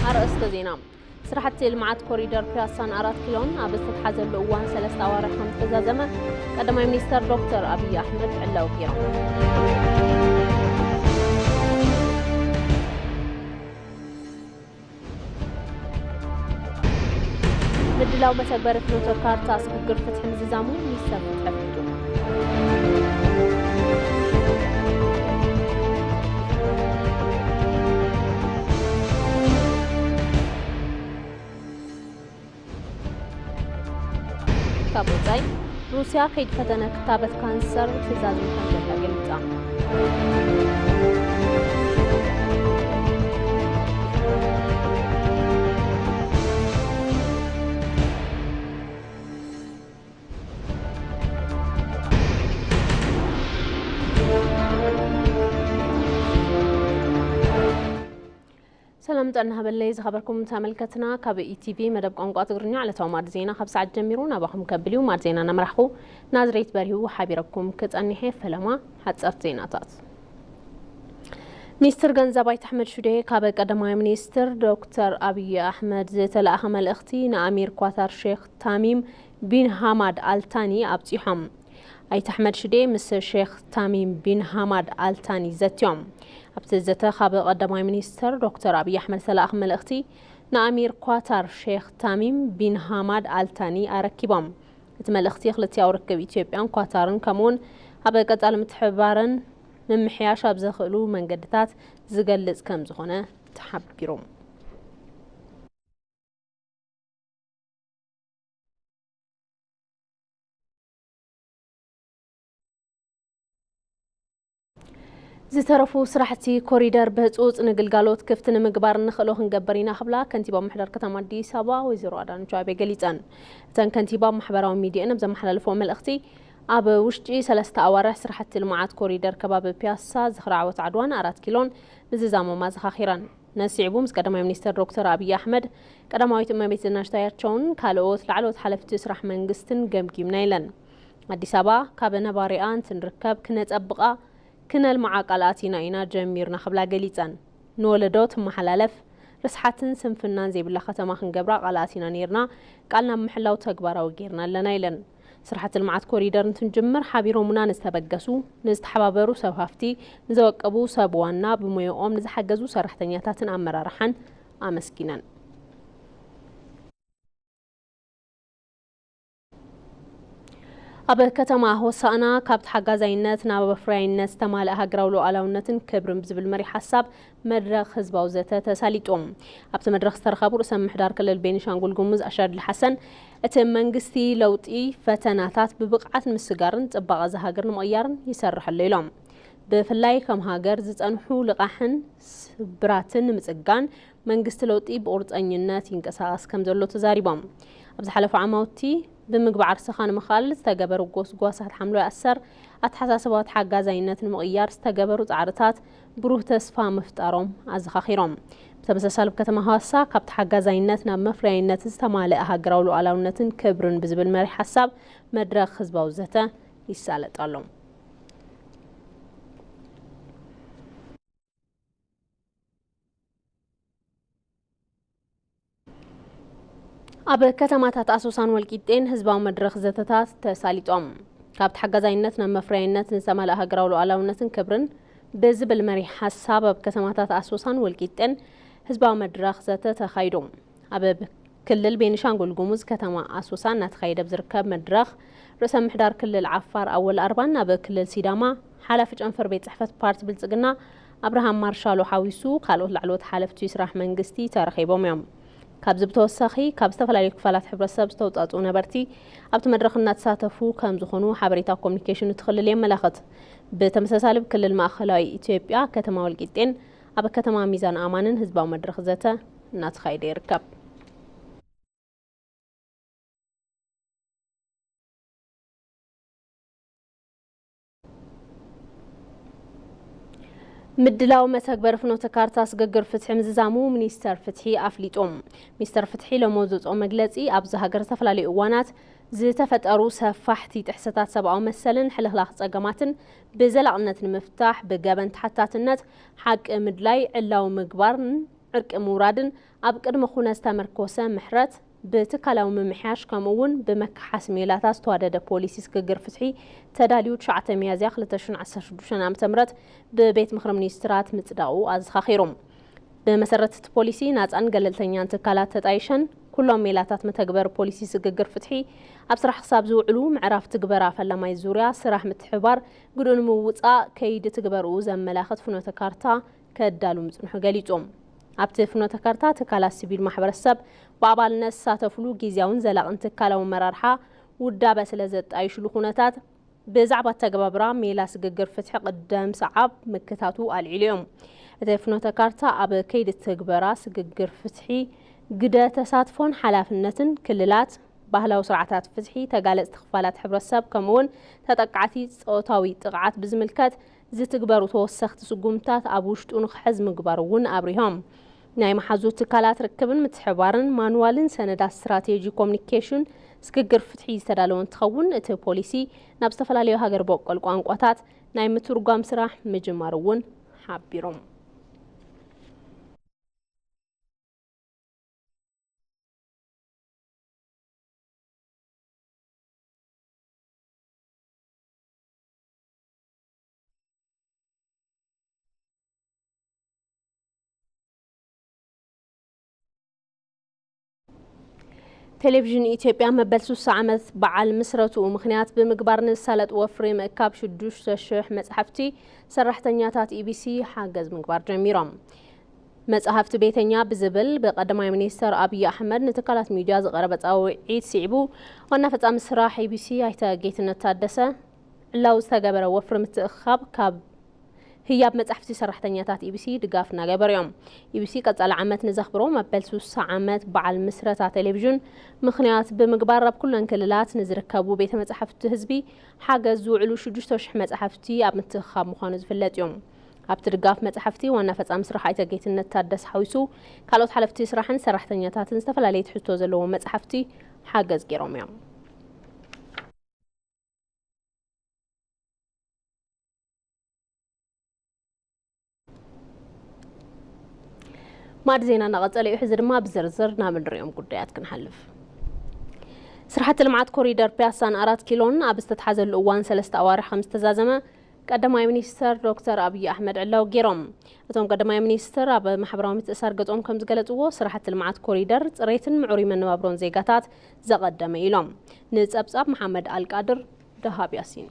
ኣርእስተ ዜና። ስራሕቲ ልምዓት ኮሪደር ፒያሳን ኣራት ኪሎን ኣብ ዝተትሓዘሉ እዋን ሰለስተ ኣዋርሕ ከም ዝተዛዘመ ቀዳማይ ሚኒስተር ዶክተር ኣብይ ኣሕመድ ዕላዊ ገይሮም። ምድላው መተግበሪ ፍኖተ ካርታ ስግግር ፍትሒ ምዝዛሙ ሚኒስተር ፍትሒ ኣፍሊጡ። ካብ ወጻኢ፣ ሩስያ ከይዲ ፈተነ ክታበት ካንሰር ትዛዝም ከም ዘላ ገሊጻ። ሰላም ጥዕና ሃበለይ ዝኸበርኩም ተመልከትና፣ ካብ ኢቲቪ መደብ ቋንቋ ትግርኛ ዕለታዊ ማዕድ ዜና ካብ ሰዓት ጀሚሩ ናባኹም ከብል እዩ። ማዕድ ዜና እናመራሕኹ ናዝሬት በሪሁ ሓቢረኩም ክጸኒሐ። ፈለማ ሓጸርቲ ዜናታት። ሚኒስትር ገንዘብ ኣይተ ኣሕመድ ሽዴ ካብ ቀዳማይ ሚኒስትር ዶክተር ኣብይ ኣሕመድ ዝተላእኸ መልእኽቲ ንኣሚር ኳታር ሼክ ታሚም ቢን ሃማድ ኣልታኒ ኣብጺሖም። ኣይተ ኣሕመድ ሽዴ ምስ ሼክ ታሚም ቢን ሃማድ ኣልታኒ ዘትዮም። ኣብቲ ዘተ ካብ ቀዳማይ ሚኒስትር ዶክተር ኣብይ ኣሕመድ ዝተላእኸ መልእኽቲ ንኣሚር ኳታር ሼክ ታሚም ቢን ሃማድ ኣልታኒ ኣረኪቦም። እቲ መልእኽቲ ክልቲኣዊ ርክብ ኢትዮጵያን ኳታርን ከምኡውን ኣብ ቀጻሊ ምትሕብባረን ምምሕያሽ ኣብ ዘኽእሉ መንገድታት ዝገልጽ ከም ዝኾነ ተሓቢሩ። ዝተረፉ ስራሕቲ ኮሪደር ብህጹጽ ንግልጋሎት ክፍቲ ንምግባር እንኽእሎ ክንገብር ኢና ክብላ ከንቲባ ምምሕዳር ከተማ ኣዲስ ኣበባ ወይዘሮ ኣዳነች ኣቤቤ ገሊጸን። እተን ከንቲባ ኣብ ማሕበራዊ ሚዲየን ኣብ ዘመሓላለፍዎ መልእኽቲ፣ ኣብ ውሽጢ ሰለስተ ኣዋርሕ ስራሕቲ ልምዓት ኮሪደር ከባቢ ፒያሳ፣ ዝኽሪ ዓወት ዓድዋን ኣራት ኪሎን ምዝዛሞም ኣዘኻኺረን። ነዚ ስዒቡ ምስ ቀዳማይ ሚኒስትር ዶክተር ኣብይ ኣሕመድ፣ ቀዳማዊት እመቤት ዝናሽ ታያቸውን ካልኦት ላዕለዎት ሓለፍቲ ስራሕ መንግስትን ገምጊምና ኢለን። ኣዲስ ኣበባ ካብ ነባሪኣ እንትንርከብ ክነጸብቓ ክነልምዓ ቃል ኣቲና ኢና ጀሚርና ክብላ ገሊጸን። ንወለዶ ትመሓላለፍ ርስሓትን ስንፍናን ዘይብላ ከተማ ክንገብራ ቃል ኣቲና ኔርና፣ ቃል ናብ ምሕላው ተግባራዊ ጌርና ኣለና ኢለን። ስራሕቲ ልምዓት ኮሪደር እንትንጅምር ሓቢሮምና ንዝተበገሱ፣ ንዝተሓባበሩ ሰብ ሃፍቲ፣ ንዘወቀቡ ሰብ ዋና ብሞያኦም ንዝሓገዙ ሰራሕተኛታትን ኣመራርሓን ኣመስጊነን። ኣብ ከተማ ሆሳእና ካብ ተሓጋዛይነት ናብ መፍረያይነት ዝተማልአ ሃገራዊ ሉዓላውነትን ክብርን ብዝብል መሪሕ ሓሳብ መድረኽ ህዝባዊ ዘተ ተሳሊጡ። ኣብቲ መድረኽ ዝተረኸቡ ርእሰ ምምሕዳር ክልል ቤኒሻንጉል ጉሙዝ ኣሻድሊ ሓሰን፣ እቲ መንግስቲ ለውጢ ፈተናታት ብብቕዓት ንምስጋርን ጽባቐ እዛ ሃገር ንምቕያርን ይሰርሕ ኣሎ ኢሎም። ብፍላይ ከም ሃገር ዝጸንሑ ልቓሕን ስብራትን ንምጽጋን መንግስቲ ለውጢ ብቑርጸኝነት ይንቀሳቐስ ከም ዘሎ ተዛሪቦም። ኣብ ዝሓለፈ ዓማውቲ ብምግቢ ዓርስኻ ንምኽኣል ዝተገበሩ ጎስጓሳት ሓምለዋይ ኣሰር ኣተሓሳስባ ተሓጋዛይነት ንምቕያር ዝተገበሩ ጻዕርታት ብሩህ ተስፋ ምፍጣሮም ኣዘኻኺሮም። ብተመሳሳሊ ኣብ ከተማ ሃዋሳ ካብ ተሓጋዛይነት ናብ መፍረያይነት ዝተማልአ ሃገራዊ ሉዓላውነትን ክብርን ብዝብል መሪሕ ሓሳብ መድረኽ ህዝባዊ ዘተ ይሳለጥ ኣሎ። ኣብ ከተማታት ኣሶሳን ወልቂጤን ህዝባዊ መድረኽ ዘተታት ተሳሊጦም። ካብ ተሓጋዛይነት ናብ መፍረያይነት ንዝተማልአ ሃገራዊ ሉዓላውነትን ክብርን ብዝብል መሪሕ ሓሳብ ኣብ ከተማታት ኣሶሳን ወልቂጤን ህዝባዊ መድረኽ ዘተ ተኻይዱ። ኣብ ክልል ቤኒሻንጉል ጉሙዝ ከተማ ኣሶሳ እናተኻየደ ኣብ ዝርከብ መድረኽ ርእሰ ምምሕዳር ክልል ዓፋር ኣወል ኣርባን ኣብ ክልል ሲዳማ ሓላፊ ጨንፈር ቤት ጽሕፈት ፓርቲ ብልጽግና ኣብርሃም ማርሻሎ ሓዊሱ ካልኦት ላዕለዎት ሓለፍቲ ስራሕ መንግስቲ ተረኺቦም እዮም። ካብዚ ብተወሳኺ ካብ ዝተፈላለዩ ክፋላት ሕብረተሰብ ዝተውጻጽኡ ነበርቲ ኣብቲ መድረኽ እናተሳተፉ ከም ዝኾኑ ሓበሬታ ኮሙኒኬሽን እቲ ክልል የመላኽት። ብተመሳሳሊ ኣብ ክልል ማእኸላዊ ኢትዮጵያ ከተማ ወልቂጤን ኣብ ከተማ ሚዛን ኣማንን ህዝባዊ መድረኽ ዘተ እናተኻየደ ይርከብ። ምድላው መተግበሪ ፍኖተ ካርታ ስግግር ፍትሒ ምዝዛሙ ሚኒስተር ፍትሒ ኣፍሊጡ። ሚኒስተር ፍትሒ ሎሚ ኣብ ዘውፅኦ መግለፂ፣ ኣብዚ ሃገር ዝተፈላለዩ እዋናት ዝተፈጠሩ ሰፋሕቲ ጥሕሰታት ሰብኣዊ መሰልን ሕልኽላኽ ፀገማትን ብዘላቕነት ንምፍታሕ ብገበን ተሓታትነት ሓቂ ምድላይ ዕላዊ ምግባርን ዕርቂ ምውራድን ኣብ ቅድመ ኩነት ዝተመርኮሰ ምሕረት፣ ብትካላዊ ምምሕያሽ ከምኡ እውን ብመከሓሲ ሜላታት ዝተዋደደ ፖሊሲ ስግግር ፍትሒ ተዳልዩ ትሽዓተ ሚያዝያ ክልተ ሽሕን ዓሰርተ ሽዱሽተን ዓመተ ምህረት ብቤት ምኽሪ ሚኒስትራት ምጽዳቑ ኣዘኻኺሩ። ብመሰረት እቲ ፖሊሲ፣ ናጻን ገለልተኛን ትካላት ተጣይሸን ኩሎም ሜላታት መተግበር ፖሊሲ ስግግር ፍትሒ ኣብ ስራሕ ክሳብ ዝውዕሉ፣ ምዕራፍ ትግበራ ፈላማይ ዙርያ ስራሕ ምትሕብባር ግድኡ ንምውጻእ ከይዲ ትግበርኡ ዘመላኽት ፍኖተ ካርታ ከዳሉ ምጽንሑ ገሊጹ። ኣብቲ ፍኖተ ካርታ፣ ትካላት ሲቪል ማሕበረሰብ ብኣባልነት ዝሳተፍሉ ግዝያውን ዘላቕን ትካላዊ ኣመራርሓ ውዳበ ስለ ዘጣይሽሉ ኩነታት፣ ብዛዕባ ኣተገባብራ ሜላ ስግግር ፍትሒ ቅደም ሰዓብ ምክታቱ ኣልዒሉ እዮም። እቲ ፍኖተ ካርታ ኣብ ከይዲ ትግበራ ስግግር ፍትሒ ግደ ተሳትፎን ሓላፍነትን ክልላት፣ ባህላዊ ስርዓታት ፍትሒ፣ ተጋለጽቲ ክፋላት ሕብረተሰብ ከምኡ እውን ተጠቃዕቲ ጾታዊ ጥቕዓት ብዝምልከት ዝትግበሩ ተወሰኽቲ ስጉምታት ኣብ ውሽጡ ንክሕዝ ምግባሩ እውን ኣብሪሆም። ናይ መሓዙ ትካላት ርክብን ምትሕብባርን ማንዋልን ሰነዳት ስትራቴጂ ኮሚኒኬሽን ስግግር ፍትሒ ዝተዳለወ እንትኸውን፣ እቲ ፖሊሲ ናብ ዝተፈላለዩ ሃገር በቆል ቋንቋታት ናይ ምትርጓም ስራሕ ምጅማሩ እውን ሓቢሮም። ቴሌቪዥን ኢትዮጵያ መበል ስሳ ዓመት በዓል ምስረትኡ ምኽንያት ብምግባር ንዝሳለጥ ወፍሪ ምእካብ ሽዱሽተ ሽሕ መጽሓፍቲ ሰራሕተኛታት ኢቢሲ ሓገዝ ምግባር ጀሚሮም። መጽሓፍቲ ቤተኛ ብዝብል ብቀዳማይ ሚኒስተር ኣብይ ኣሕመድ ንትካላት ሚድያ ዝቐረበ ጻውዒት ስዒቡ፣ ዋና ፈጻሚ ስራሕ ኢቢሲ ኣይተ ጌትነት ታደሰ ዕላዊ ዝተገበረ ወፍሪ ምትእኽኻብ ካብ ህያብ መጻሕፍቲ ሰራሕተኛታት ኢቢሲ ድጋፍ እናገበሩ እዮም። ኢቢሲ ቀጻሊ ዓመት ንዘኽብሮ መበል ስሳ ዓመት በዓል ምስረታ ቴሌቪዥን ምኽንያት ብምግባር፣ ኣብ ኩለን ክልላት ንዝርከቡ ቤተ መጻሕፍቲ ህዝቢ ሓገዝ ዝውዕሉ ሽዱሽተ ሽሕ መጻሕፍቲ ኣብ ምትእኽኻብ ምዃኑ ዝፍለጥ እዮም። ኣብቲ ድጋፍ መጻሕፍቲ ዋና ፈጻሚ ስራሕ ኣይተ ጌትነት ታደሰ ሓዊሱ ካልኦት ሓለፍቲ ስራሕን ሰራሕተኛታትን ዝተፈላለየ ትሕዝቶ ዘለዎም መጻሕፍቲ ሓገዝ ገይሮም እዮም። ማዕድ ዜና እናቐጸለ እዩ። ሕዚ ድማ ብዝርዝር ናብ እንሪኦም ጉዳያት ክንሓልፍ። ስራሕቲ ልምዓት ኮሪደር ፒያሳን ኣራት ኪሎን ኣብ ዝተትሓዘሉ እዋን ሰለስተ ኣዋርሕ ከም ዝተዛዘመ ቀዳማይ ሚኒስተር ዶክተር ኣብይ ኣሕመድ ዕላዊ ገይሮም። እቶም ቀዳማይ ሚኒስተር ኣብ ማሕበራዊ ምትእሳር ገጾም ከም ዝገለጽዎ፣ ስራሕቲ ልምዓት ኮሪደር ጽሬትን ምዕሩይ መነባብሮን ዜጋታት ዘቐደመ ኢሎም። ንጸብጻብ መሓመድ ኣልቃድር፣ ደሃብ ያሲን።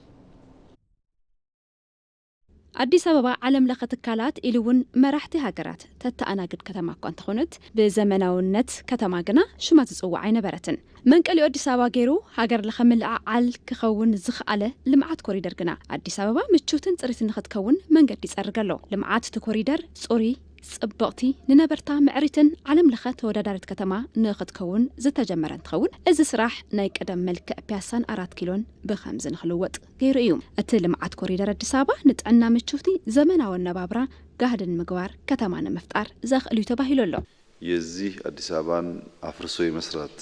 ኣዲስ ኣበባ ዓለም ለኸ ትካላት ኢሉ እውን መራሕቲ ሃገራት ተተኣናግድ ከተማ እኳ እንተኾነት፣ ብዘመናውነት ከተማ ግና ሽማ ትጽዋዕ ኣይነበረትን። መንቀሊኡ ኣዲስ ኣበባ ገይሩ ሃገር ለኸ ምልዕዓል ክኸውን ዝኸኣለ ልምዓት ኮሪደር ግና፣ ኣዲስ ኣበባ ምችውትን ጽሪትን ንኽትከውን መንገዲ ይጸርግ ኣሎ። ልምዓት እቲ ኮሪደር ጽሩይ፣ ጽብቕቲ፣ ንነበርታ ምዕሪትን ዓለም ለኸ ተወዳዳሪት ከተማ ንኽትከውን ዝተጀመረ እንትኸውን፣ እዚ ስራሕ ናይ ቀደም መልክዕ ፒያሳን ኣራት ኪሎን ብኸምዚ ንኽልወጥ ገይሩ እዩ። እቲ ልምዓት ኮሪደር ኣዲስ ኣበባ ንጥዕና ምችውቲ ዘመናዊ ኣነባብራ ጋህዲ ንምግባር ከተማ ንምፍጣር ዘኽእል እዩ ተባሂሉ ኣሎ። የዚህ አዲስ አበባን አፍርሶ የመስራት፣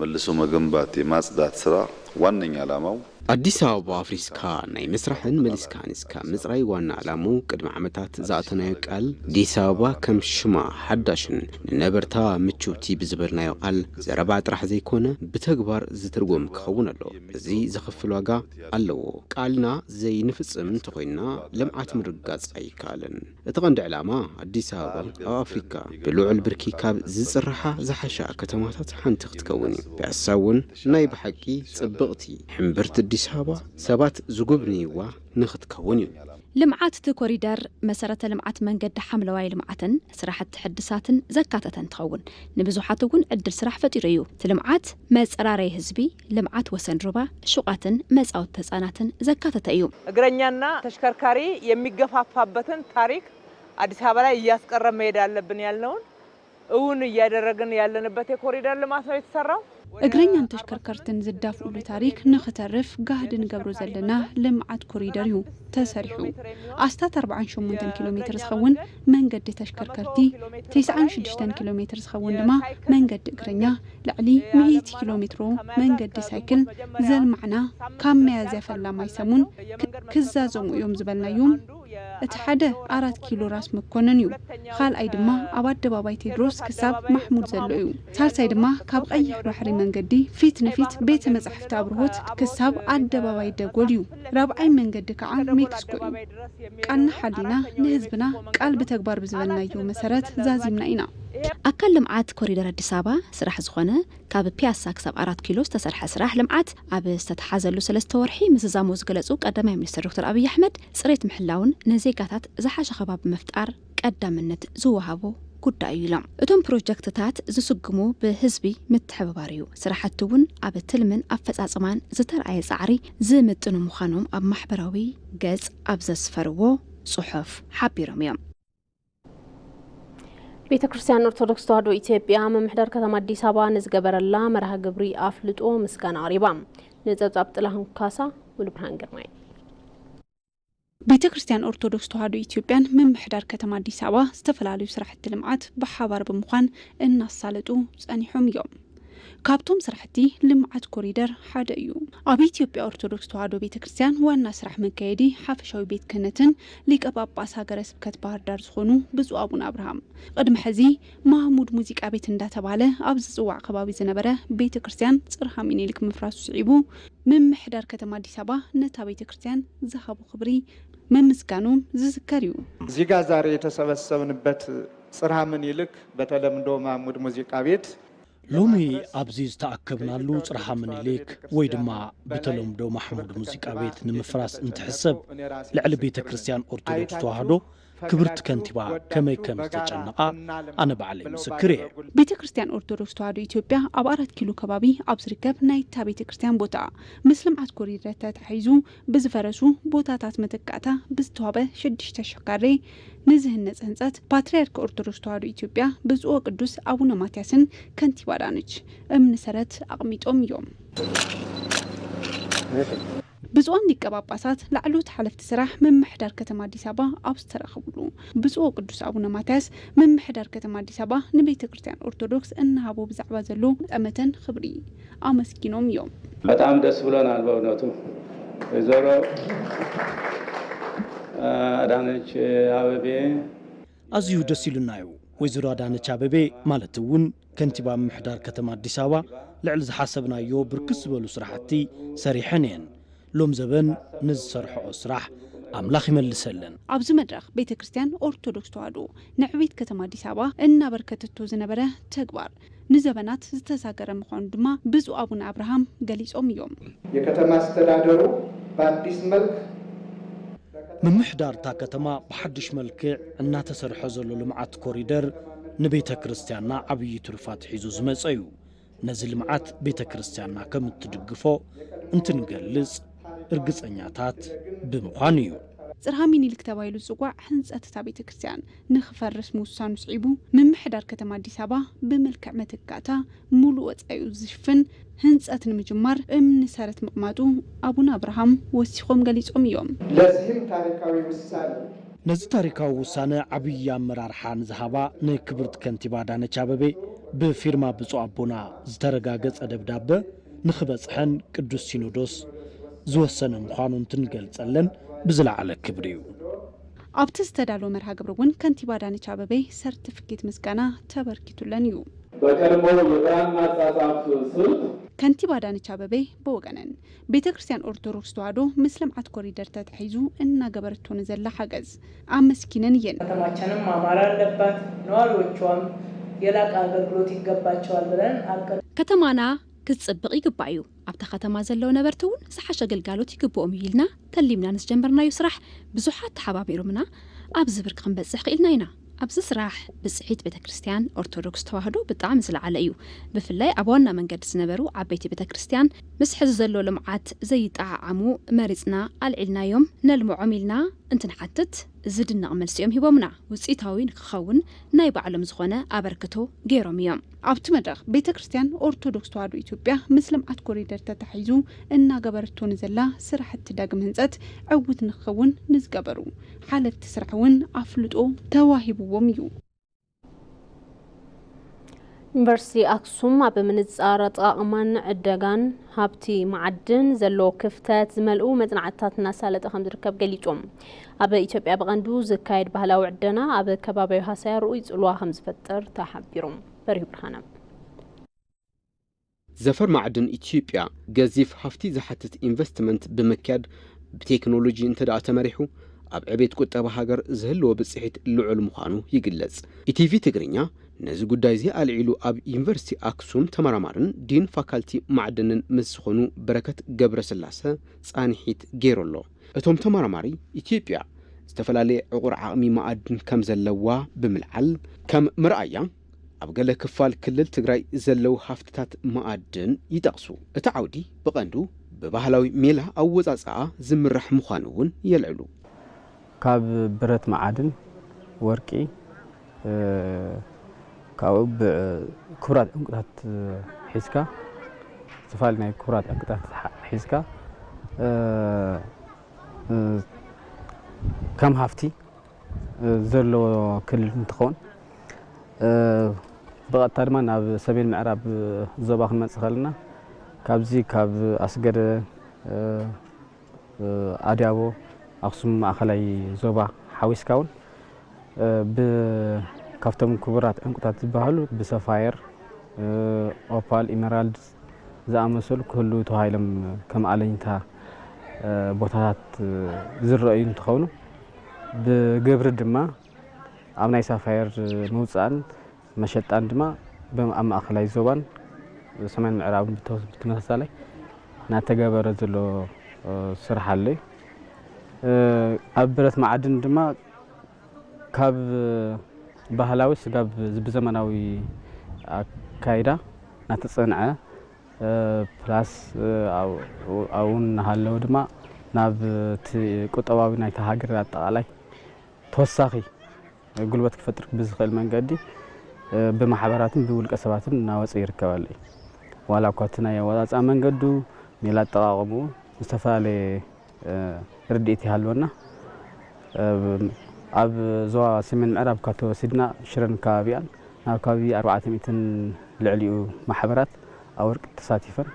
መልሶ መገንባት፣ የማጽዳት ስራ ዋነኛ ዓላማው፣ አዲስ አበባ አፍሪስካ ናይ ምስራሕን መሊስካ ሃኒስካ ምጽራይ ዋና ዕላምኡ። ቅድሚ ዓመታት ዝኣተናዮ ቃል፣ ኣዲስ ኣበባ ከም ሽማ ሓዳሽን ንነበርታ ምችውቲ ብዝበልናዮ ቃል ዘረባ ጥራሕ ዘይኮነ ብተግባር ዝትርጎም ክኸውን ኣለዎ። እዚ ዘኽፍል ዋጋ ኣለዎ። ቃልና ዘይንፍጽም እንተኾይንና ልምዓት ምርግጋጽ ኣይከኣልን። እቲ ቀንዲ ዕላማ ኣዲስ ኣበባ ኣብ ኣፍሪካ ብልዑል ብርኪ ካብ ዝጽርሓ ዝሓሻ ከተማታት ሓንቲ ክትከውን እዩ። ፒያሳ እውን ናይ ብሓቂ ጽብቕቲ ሕምብርቲ ኣዲስ ኣበባ ሰባት ዝጉብንይዋ ንኽትከውን እዩ። ልምዓት እቲ ኮሪደር መሰረተ ልምዓት መንገዲ ሓምለዋይ ልምዓትን ስራሕቲ ሕድሳትን ዘካተተ እንትኸውን፣ ንብዙሓት እውን ዕድል ስራሕ ፈጢሩ እዩ። እቲ ልምዓት መፀራረይ ህዝቢ፣ ልምዓት ወሰን ሩባ፣ ሹቓትን መፃወቲ ህፃናትን ዘካተተ እዩ። እግረኛና ተሽከርካሪ የሚገፋፋበትን ታሪክ አዲስ አበባ ላይ እያስቀረ መሄድ አለብን ያልነውን እውን እያደረግን ያለንበት የኮሪደር ልማት ነው የተሰራው። እግረኛን ተሽከርከርትን ዝዳፍኡሉ ታሪክ ንኽተርፍ ጋህዲ ንገብሮ ዘለና ልምዓት ኮሪደር እዩ ተሰሪሑ። ኣስታት ኣርብዓን ሸሞንተን ኪሎ ሜትር ዝኸውን መንገዲ ተሽከርከርቲ፣ ተስዓን ሽዱሽተን ኪሎ ሜትር ዝኸውን ድማ መንገዲ እግረኛ፣ ልዕሊ ሚእቲ ኪሎ ሜትሮ መንገዲ ሳይክል ዘልማዕና፣ ካብ ሚያዝያ ፈላማይ ሰሙን ክ-፣ ክዛዘሙ እዮም ዝበልናዮም። እቲ ሓደ ኣራት ኪሎ ራስ መኮነን እዩ። ካልኣይ ድማ ኣብ ኣደባባይ ቴድሮስ ክሳብ ማሕሙድ ዘሎ እዩ። ሳልሳይ ድማ ካብ ቀይሕ ባሕሪ መንገዲ ፊት ንፊት ቤተ መጻሕፍቲ ኣብርሆት ክሳብ ኣደባባይ ደጎል እዩ። ራብዓይ መንገዲ ከዓ ሜክስኮ እዩ። ቃልና ሓሊና ንህዝብና ቃል ብተግባር ብዝበልናዮ መሰረት ዛዚምና ኢና። ኣካል ልምዓት ኮሪደር ኣዲስ ኣበባ ስራሕ ዝኾነ ካብ ፒያሳ ክሳብ ኣራት ኪሎ ዝተሰርሐ ስራሕ ልምዓት ኣብ ዝተተሓዘሉ ሰለስተ ወርሒ ምዝዛሙ ዝገለጹ ቀዳማይ ሚኒስትር ዶክተር ኣብይ ኣሕመድ፣ ጽሬት ምሕላውን ንዜጋታት ዝሓሸ ከባቢ ምፍጣር ቀዳምነት ዝወሃቦ ጉዳይ እዩ ኢሎም። እቶም ፕሮጀክትታት ዝስጉሙ ብህዝቢ ምትሕብባር እዩ። ስራሕቲ እውን ኣብ ትልምን ኣፈጻጽማን ዝተርኣየ ጻዕሪ ዝምጥኑ ምዃኖም ኣብ ማሕበራዊ ገጽ ኣብ ዘስፈርዎ ጽሑፍ ሓቢሮም እዮም። ቤተ ክርስቲያን ኦርቶዶክስ ተዋሕዶ ኢትዮጵያ ምምሕዳር ከተማ ኣዲስ ኣበባ ንዝገበረላ መርሃ ግብሪ ኣፍልጦ ምስጋና ኣቕሪባ። ንጸብጻብ ጥላሁን ካሳ፣ ሙሉ ብርሃን ግርማይ። ቤተ ክርስቲያን ኦርቶዶክስ ተዋሕዶ ኢትዮጵያን ምምሕዳር ከተማ ኣዲስ ኣበባ ዝተፈላለዩ ስራሕቲ ልምዓት ብሓባር ብምዃን እናሳለጡ ጸኒሖም እዮም። ካብቶም ስራሕቲ ልምዓት ኮሪደር ሓደ እዩ። ኣብ ኢትዮጵያ ኦርቶዶክስ ተዋሕዶ ቤተ ክርስቲያን ዋና ስራሕ መካየዲ ሓፈሻዊ ቤት ክህነትን ሊቀ ጳጳስ ሃገረ ስብከት ባህር ዳር ዝኾኑ ብፁዕ ኣቡነ ኣብርሃም፣ ቅድሚ ሕዚ ማህሙድ ሙዚቃ ቤት እንዳተባለ ኣብ ዝጽዋዕ ከባቢ ዝነበረ ቤተ ክርስቲያን ጽርሃ ሚኒሊክ ምፍራሱ ስዒቡ፣ ምምሕዳር ከተማ ኣዲስ ኣበባ ነታ ቤተ ክርስቲያን ዝሃቦ ክብሪ ምምስጋኖም ዝዝከር እዩ። እዚህ ጋር ዛሬ የተሰበሰብንበት ጽርሃ ምኒልክ፣ በተለምዶ ማሙድ ሙዚቃ ቤት፣ ሎሚ ኣብዚ ዝተኣከብናሉ ጽርሃ ምኒልክ ወይ ድማ ብተለምዶ ማሕሙድ ሙዚቃ ቤት ንምፍራስ እንትሕሰብ፣ ልዕሊ ቤተ ክርስቲያን ኦርቶዶክስ ተዋህዶ ክብርቲ ከንቲባ ከመይ ከም ዝተጨነቓ ኣነ ባዕለይ ምስክር እየ። ቤተ ክርስቲያን ኦርቶዶክስ ተዋህዶ ኢትዮጵያ ኣብ ኣራት ኪሎ ከባቢ ኣብ ዝርከብ ናይታ ቤተ ክርስቲያን ቦታ ምስ ልምዓት ኮሪደር ተታሒዙ ብዝፈረሱ ቦታታት መተካእታ ብዝተዋበ ሽዱሽተ ሽሕ ካሬ ንዝህነፅ ህንፀት ፓትርያርክ ኦርቶዶክስ ተዋህዶ ኢትዮጵያ ብፁዕ ወቅዱስ ኣቡነ ማትያስን ከንቲባ ኣዳነች እምኒ ሰረት ኣቕሚጦም እዮም። ብፁዓን ሊቀ ጳጳሳት ላዕለዎት ሓለፍቲ ስራሕ ምምሕዳር ከተማ ኣዲስ ኣበባ ኣብ ዝተረኸብሉ፣ ብፁዕ ወቅዱስ ኣቡነ ማትያስ ምምሕዳር ከተማ ኣዲስ ኣበባ ንቤተ ክርስቲያን ኦርቶዶክስ እናሃቦ ብዛዕባ ዘሎ ጠመተን ክብሪ ኣመስጊኖም እዮም። በጣም ደስ ብሎናል በእውነቱ ወይዘሮ ኣዳነች ኣበቤ። ኣዝዩ ደስ ኢሉና እዩ። ወይዘሮ ኣዳነች ኣበቤ ማለት እውን ከንቲባ ምምሕዳር ከተማ ኣዲስ ኣበባ ልዕሊ ዝሓሰብናዮ ብርክት ዝበሉ ስራሕቲ ሰሪሐን እየን። ሎም ዘበን ንዝሰርሐኦ ስራሕ ኣምላኽ ይመልሰለን። ኣብዚ መድረኽ ቤተ ክርስቲያን ኦርቶዶክስ ተዋህዶ ንዕቤት ከተማ ኣዲስ ኣበባ እናበርከተቶ ዝነበረ ተግባር ንዘበናት ዝተሳገረ ምዃኑ ድማ ብፁዕ ኣቡነ ኣብርሃም ገሊጾም እዮም። የከተማ ኣስተዳደሩ በአዲስ መልክ ምምሕዳር እታ ከተማ ብሓድሽ መልክዕ እናተሰርሐ ዘሎ ልምዓት ኮሪደር ንቤተ ክርስቲያንና ዓብዪ ትሩፋት ሒዙ ዝመጸ እዩ። ነዚ ልምዓት ቤተ ክርስቲያንና ከም እትድግፎ እንትንገልጽ እርግጸኛታት ብምዃን እዩ። ጽርሃ ሚኒልክ ተባሂሉ ዝጽዋዕ ህንጸት እታ ቤተ ክርስቲያን ንኽፈርስ ምውሳኑ ስዒቡ፣ ምምሕዳር ከተማ ኣዲስ ኣበባ ብመልክዕ መተካእታ ሙሉእ ወጻኢኡ ዝሽፍን ህንጸት ንምጅማር እምኒ ሰረት ምቕማጡ ኣቡነ ኣብርሃም ወሲኾም ገሊጾም እዮም። ለዚህም ታሪካዊ ውሳኔ ነዚ ታሪካዊ ውሳነ ዓብዪ ኣመራርሓ ንዝሃባ ንክብርቲ ከንቲባ ኣዳነች ኣበቤ ብፊርማ ብፁዕ ኣቦና ዝተረጋገጸ ደብዳበ ንኽበጽሐን ቅዱስ ሲኖዶስ ዝወሰነ ምዃኑ እንትንገልጸለን ብዝለዓለ ክብሪ እዩ። ኣብቲ ዝተዳለወ መርሃ ግብሪ እውን ከንቲባ ኣዳነች ኣበቤ ሰርቲፊኬት ምስጋና ተበርኪቱለን እዩ። በቀድሞው የብራና አጻጻፍ ስልት ከንቲባ አዳነች አበቤ ብወገነን፣ ቤተ ክርስቲያን ኦርቶዶክስ ተዋሕዶ ምስ ልምዓት ኮሪደር ተታሒዙ እናገበረቶ ንዘላ ሓገዝ ኣመስጊነን እየን። ከተማችንም ማማር ኣለባት፣ ነዋሪዎችዋም የላቀ አገልግሎት ይገባቸዋል ብለን አቀ ከተማና ክትጽብቕ ይግባእ እዩ። ኣብታ ከተማ ዘለዉ ነበርቲ እውን ዝሓሸ ግልጋሎት ይግብኦም እዩ ኢልና ተሊምና ንዝጀመርናዮ ስራሕ ብዙሓት ተሓባቢሮምና ኣብዚ ብርኪ ክንበፅሕ ክኢልና ኢና። ኣብዚ ስራሕ ብፅሒት ቤተ ክርስቲያን ኦርቶዶክስ ተዋህዶ ብጣዕሚ ዝለዓለ እዩ። ብፍላይ ኣብ ዋና መንገዲ ዝነበሩ ዓበይቲ ቤተ ክርስቲያን ምስ ሕዚ ዘሎ ልምዓት ዘይጠዓዓሙ መሪፅና ኣልዒልናዮም ነልምዖም ኢልና እንትንሓትት ዝድነቕ መልሲ እዮም ሂቦምና። ውፅኢታዊ ንክኸውን ናይ ባዕሎም ዝኾነ ኣበርክቶ ገይሮም እዮም። ኣብቲ መድረኽ ቤተ ክርስቲያን ኦርቶዶክስ ተዋህዶ ኢትዮጵያ ምስ ልምዓት ኮሪደር ተታሒዙ እናገበረቶ ንዘላ ስራሕቲ ዳግም ህንፀት ዕውት ንክኸውን ንዝገበሩ ሓለፍቲ ስራሕ እውን ኣፍልጦ ተዋሂብዎም እዩ። ዩኒቨርሲቲ ኣክሱም ኣብ ምንጻር ኣጠቓቕማን ዕደጋን ሃብቲ መዓድን ዘሎ ክፍተት ዝመልኡ መጽናዕትታት እናሳለጠ ከም ዝርከብ ገሊጹ። ኣብ ኢትዮጵያ ብቐንዱ ዝካየድ ባህላዊ ዕደና ኣብ ከባቢያዊ ሃሰያ ርኡይ ጽልዋ ከም ዝፈጥር ተሓቢሩ። በሪሁ ብርሃነ። ዘፈር ማዕድን ኢትዮጵያ ገዚፍ ሃፍቲ ዝሓትት ኢንቨስትመንት ብምክያድ ብቴክኖሎጂ እንተ ደኣ ተመሪሑ ኣብ ዕቤት ቁጠባ ሃገር ዝህልዎ ብፅሒት ልዑል ምዃኑ ይግለጽ። ኢቲቪ ትግርኛ ነዚ ጉዳይ እዚ ኣልዒሉ ኣብ ዩኒቨርሲቲ ኣክሱም ተመራማርን ዲን ፋካልቲ ማዕድንን ምስ ዝኾኑ በረከት ገብረስላሰ ፃንሒት ገይሩ ኣሎ። እቶም ተመራማሪ ኢትዮጵያ ዝተፈላለየ ዕቑር ዓቕሚ መኣድን ከም ዘለዋ ብምልዓል ከም መርኣያ ኣብ ገለ ክፋል ክልል ትግራይ ዘለዉ ሃፍትታት መኣድን ይጠቕሱ። እቲ ዓውዲ ብቐንዱ ብባህላዊ ሜላ ኣወፃፅኣ ዝምራሕ ምዃኑ እውን የልዕሉ። ካብ ብረት መዓድን ወርቂ ካብኡ ክቡራት ዕንቁታት ሒዝካ ዝተፈላለዩ ናይ ክቡራት ዕንቁታት ሒዝካ ከም ሃፍቲ ዘለዎ ክልል እንትኸውን ብቐጥታ ድማ ናብ ሰሜን ምዕራብ ዞባ ክንመፅእ ከለና ካብዚ ካብ ኣስገደ ኣድያቦ ኣክሱም ማእኸላይ ዞባ ሓዊስካ እውን ካብቶም ክቡራት ዕንቁታት ዝበሃሉ ብሰፋየር፣ ኦፓል፣ ኢመራልድ ዝኣመሰሉ ክህልዉ ተባሂሎም ከም ኣለኝታ ቦታታት ዝረኣዩ እንትኾኑ ብግብሪ ድማ ኣብ ናይ ሳፋየር ምውፃእን መሸጣን ድማ ኣብ ማእኸላይ ዞባን ሰሜን ምዕራብን ብተመሳሳላይ እናተገበረ ዘሎ ስራሕ ኣሎ። ኣብ ብረት መዓድን ድማ ካብ ባህላዊ ስጋብ ብዘመናዊ ኣካይዳ እናተፀንዐ ፕላስ ኣብኡ እናሃለወ ድማ ናብ እቲ ቁጠባዊ ናይታ ሃገር ኣጠቓላይ ተወሳኺ ጉልበት ክፈጥር ብዝኽእል መንገዲ ብማሕበራትን ብውልቀ ሰባትን እናወፀ ይርከብ ኣሎ። ዋላ እኳ እቲ ናይ ኣወፃፅኣ መንገዱ ሜላ ኣጠቓቕምኡ ዝተፈላለየ ርድኢት ይሃልወና። ኣብ ዞባ ሰሜን ምዕራብ ካብ ተወሲድና ሽረን ከባቢኣን ናብ ከባቢ ኣርባዕተ ሚእትን ልዕሊኡ ማሕበራት ኣብ ወርቂ ተሳቲፈን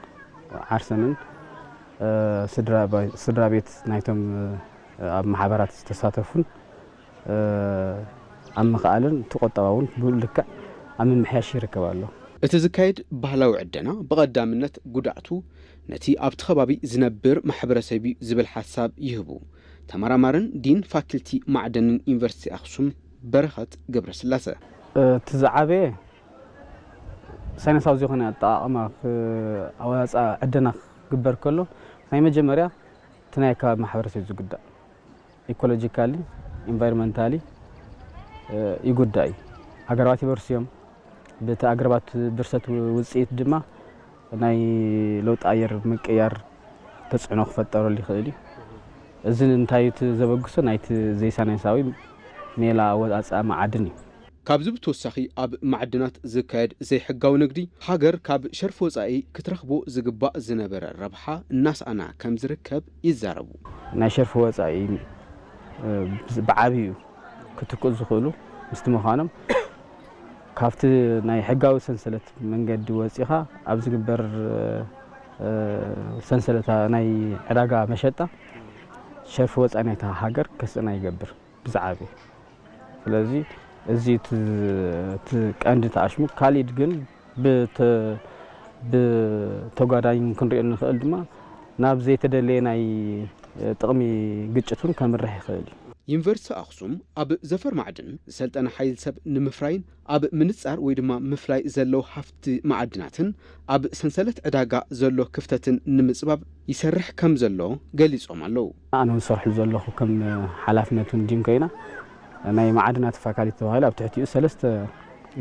ዓርሰንን ስድራ ቤት ናይቶም ኣብ ማሕበራት ዝተሳተፉን ኣብ ምኽኣልን እቲ ቁጠባ እውን ብልክዕ ኣብ ምምሕያሽ ይርከብ ኣሎ። እቲ ዝካየድ ባህላዊ ዕደና ብቐዳምነት ጉዳእቱ ነቲ ኣብቲ ከባቢ ዝነብር ማሕበረሰብ እዩ ዝብል ሓሳብ ይህቡ ተመራማርን ዲን ፋክልቲ ማዕደንን ዩኒቨርሲቲ ኣኽሱም በረኸት ገብረስላሰ። እቲ ዝዓበየ ሳይንሳዊ ዝኾነ ኣጠቓቕማ ኣወፃፅኣ ዕደና ክግበር ከሎ ናይ መጀመርያ እቲ ናይ ኣከባቢ ማሕበረሰብ ዝጉዳእ ኢኮሎጂካሊ ኢንቫይሮንመንታሊ ይጉዳእ እዩ። ኣግራባት ይበርሱ እዮም። በቲ ኣግራባት ብርሰት ውፅኢት ድማ ናይ ለውጢ ኣየር ምቅያር ተፅዕኖ ክፈጠረሉ ይኽእል እዩ። እዚ እንታይ እዩ እቲ ዘበግሶ ናይቲ ዘይሳይንሳዊ ሜላ ኣወፃፅኣ መዓድን እዩ። ካብዚ ብተወሳኺ ኣብ ማዕድናት ዝካየድ ዘይሕጋዊ ንግዲ ሃገር ካብ ሸርፊ ወፃኢ ክትረኽቦ ዝግባእ ዝነበረ ረብሓ እናሰኣና ከም ዝርከብ ይዛረቡ። ናይ ሸርፊ ወፃኢ ብዓብዩ ክትክኡ ዝኽእሉ ምስቲ ምዃኖም ካብቲ ናይ ሕጋዊ ሰንሰለት መንገዲ ወፂኻ ኣብ ዝግበር ሰንሰለት ናይ ዕዳጋ መሸጣ ሸርፊ ወፃኢ ናይታ ሃገር ከስእና ይገብር። ብዝዓበየ ስለዚ እዚ እቲ ቀንዲ ተኣሽሙ ካሊድ ግን ብተጓዳኝ ክንሪኦ ንኽእል ድማ ናብ ዘይተደለየ ናይ ጥቕሚ ግጭት እውን ከምርሕ ይኽእል እዩ። ዩኒቨርሲቲ ኣኽሱም ኣብ ዘፈር ማዕድን ዝሰልጠነ ሓይል ሰብ ንምፍራይን ኣብ ምንፃር ወይ ድማ ምፍላይ ዘሎ ሃፍቲ ማዕድናትን ኣብ ሰንሰለት ዕዳጋ ዘሎ ክፍተትን ንምፅባብ ይሰርሕ ከም ዘሎ ገሊፆም ኣለዉ። ኣነ እውን ዝሰርሑ ዘለኹ ከም ሓላፍነቱ እንዲም ኮይና ናይ ማዕድናት ፋካሊቲ ተባሂሉ ኣብ ትሕቲኡ ሰለስተ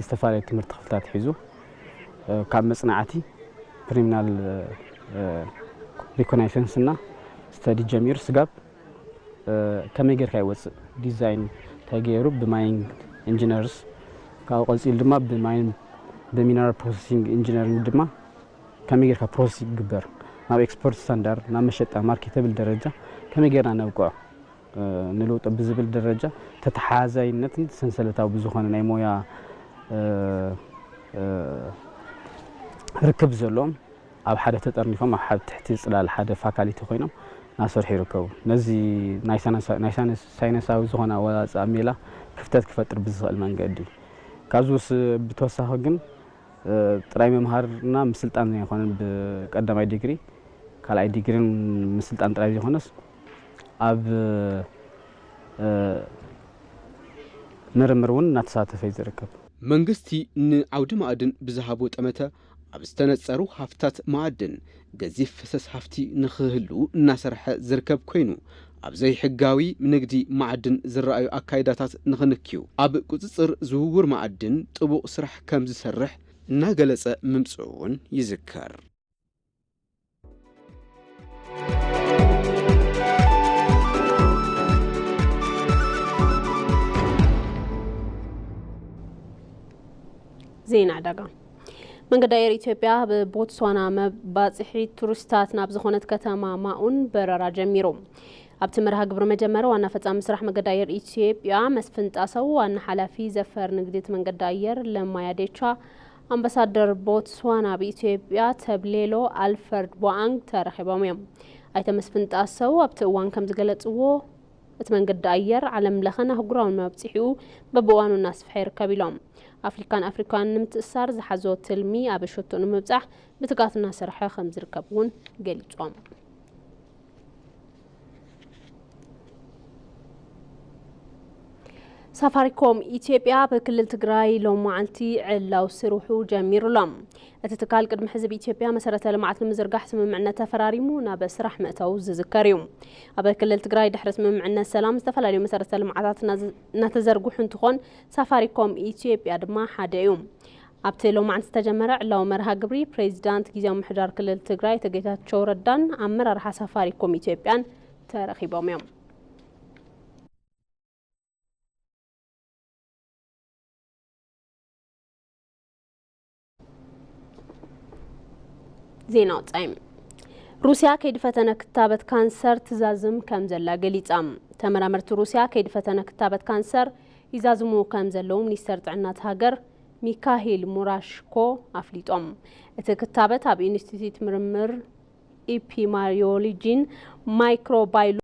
ዝተፈላለዩ ትምህርቲ ክፍልታት ሒዙ ካብ መፅናዕቲ ፕሪሚናል ሪኮናይሰንስ እና ስተዲ ጀሚሩ ስጋብ ከመይ ጌርካ ይወፅእ ዲዛይን እንታይ ገይሩ ብማይኒንግ ኢንጂነርስ ካብኡ ቀፂሉ ድማ ብማይን ብሚነራል ፕሮሰሲንግ ኢንጂነሪንግ ድማ ከመይ ጌርካ ፕሮሰስ ይግበር ናብ ኤክስፖርት ስታንዳርድ ናብ መሸጣ ማርኬተብል ደረጃ ከመይ ጌርና ነብቅዖ ንልውጦ ብዝብል ደረጃ ተተሓዛይነትን ሰንሰለታዊ ብዝኾነ ናይ ሞያ ርክብ ዘለዎም ኣብ ሓደ ተጠርኒፎም ኣብ ሓደ ትሕቲ ጽላል ሓደ ፋካልቲ ኮይኖም እናሰርሑ ይርከቡ። ነዚ ናይ ሳይነሳ-፣ ናይ ሳይነስ-፣ ሳይነሳዊ ዝኾነ ኣወጻጽኣ ሜላ ክፍተት ክፈጥር ብዝኽእል መንገዲ እዩ። ካብዚ ውስ-፣ ብተወሳኺ ግን፣ እ፣ ጥራይ ምምሃርና ምስልጣን ዘይኮነን ብቀዳማይ ዲግሪ፣ ካልኣይ ዲግሪን ምስልጣን ጥራይ ዘይኮነስ ኣብ፣ እ፣ ምርምር እውን እናተሳተፈ እዩ ዝርከብ። መንግስቲ ንዓውዲ ማዕድን ብዝሃቦ ጠመተ ኣብ ዝተነጸሩ ሃፍትታት ማዕድን ገዚፍ ፈሰስ ሃፍቲ ንኽህሉ እናሰርሐ ዝርከብ ኮይኑ፣ ኣብ ዘይሕጋዊ ንግዲ ማዕድን ዝረኣዩ ኣካይዳታት ንኽንክዩ ኣብ ቁጽጽር ዝውውር ማዕድን ጥቡቕ ስራሕ ከም ዝሰርሕ እናገለጸ ምምጽኡ እውን ይዝከር። ዜና ዕዳጋ። መንገዲ ኣየር ኢትዮጵያ ኣብ ቦትስዋና መባፅሒ ቱሪስታት ናብ ዝኾነት ከተማ ማኡን በረራ ጀሚሩ። ኣብቲ መርሃ ግብሪ መጀመሪ ዋና ፈፃሚ ስራሕ መንገዲ ኣየር ኢትዮጵያ መስፍን ጣሰው፣ ዋና ሓላፊ ዘፈር ንግዲ እቲ መንገዲ ኣየር ለማ ያዴቻ፣ ኣምባሳደር ቦትስዋና ኣብ ኢትዮጵያ ተብሌሎ ኣልፈርድ ቦኣንግ ተረኺቦም እዮም። ኣይተ መስፍን ጣሰው ኣብቲ እዋን ከም ዝገለፅዎ፣ እቲ መንገዲ ኣየር ዓለም ለኸን ኣህጉራውን መብፅሒኡ በብእዋኑ እናስፍሐ ይርከብ ኢሎም። ኣፍሪካን ኣፍሪካውያን ንምትእሳር ዝሓዞ ትልሚ ኣብ ሸቶ ንምብፃሕ ብትግሃት እናሰርሐ ከም ዝርከብ እውን ገሊፆም። ሳፋሪኮም ኢትዮጵያ ኣብ ክልል ትግራይ ሎም መዓልቲ ዕላው ስርሑ ጀሚሩ ኣሎ። እቲ ትካል ቅድሚ ሕዚ ብኢትዮጵያ መሰረተ ልምዓት ንምዝርጋሕ ስምምዕነት ተፈራሪሙ ናብ ስራሕ ምእታው ዝዝከር እዩ። ኣብ ክልል ትግራይ ድሕሪ ስምምዕነት ሰላም ዝተፈላለዩ መሰረተ ልምዓታት እናዝ-፣ እናተዘርግሑ እንትኾን ሳፋሪኮም ኢትዮጵያ ድማ ሓደ እዩ። ኣብቲ ሎማዕንቲ ዝተጀመረ ዕላዊ መርሃ ግብሪ ፕሬዚዳንት ጊዜያዊ ምምሕዳር ክልል ትግራይ ኣቶ ጌታቸው ረዳን ኣመራርሓ ሳፋሪኮም ኢትዮጵያን ተረኺቦም እዮም። ዜና ወጻኢ። ሩስያ ከይዲ ፈተነ ክታበት ካንሰር ትዛዝም ከም ዘላ ገሊጻ። ተመራመርቲ ሩስያ ከይዲ ፈተነ ክታበት ካንሰር ይዛዝሙ ከም ዘለዉ ሚኒስተር ጥዕና እቲ ሃገር ሚካሂል ሙራሽኮ ኣፍሊጦም። እቲ ክታበት ኣብ ኢንስቲትዩት ምርምር ኢፒማሪዮሎጂን ማይክሮባዮሎጂን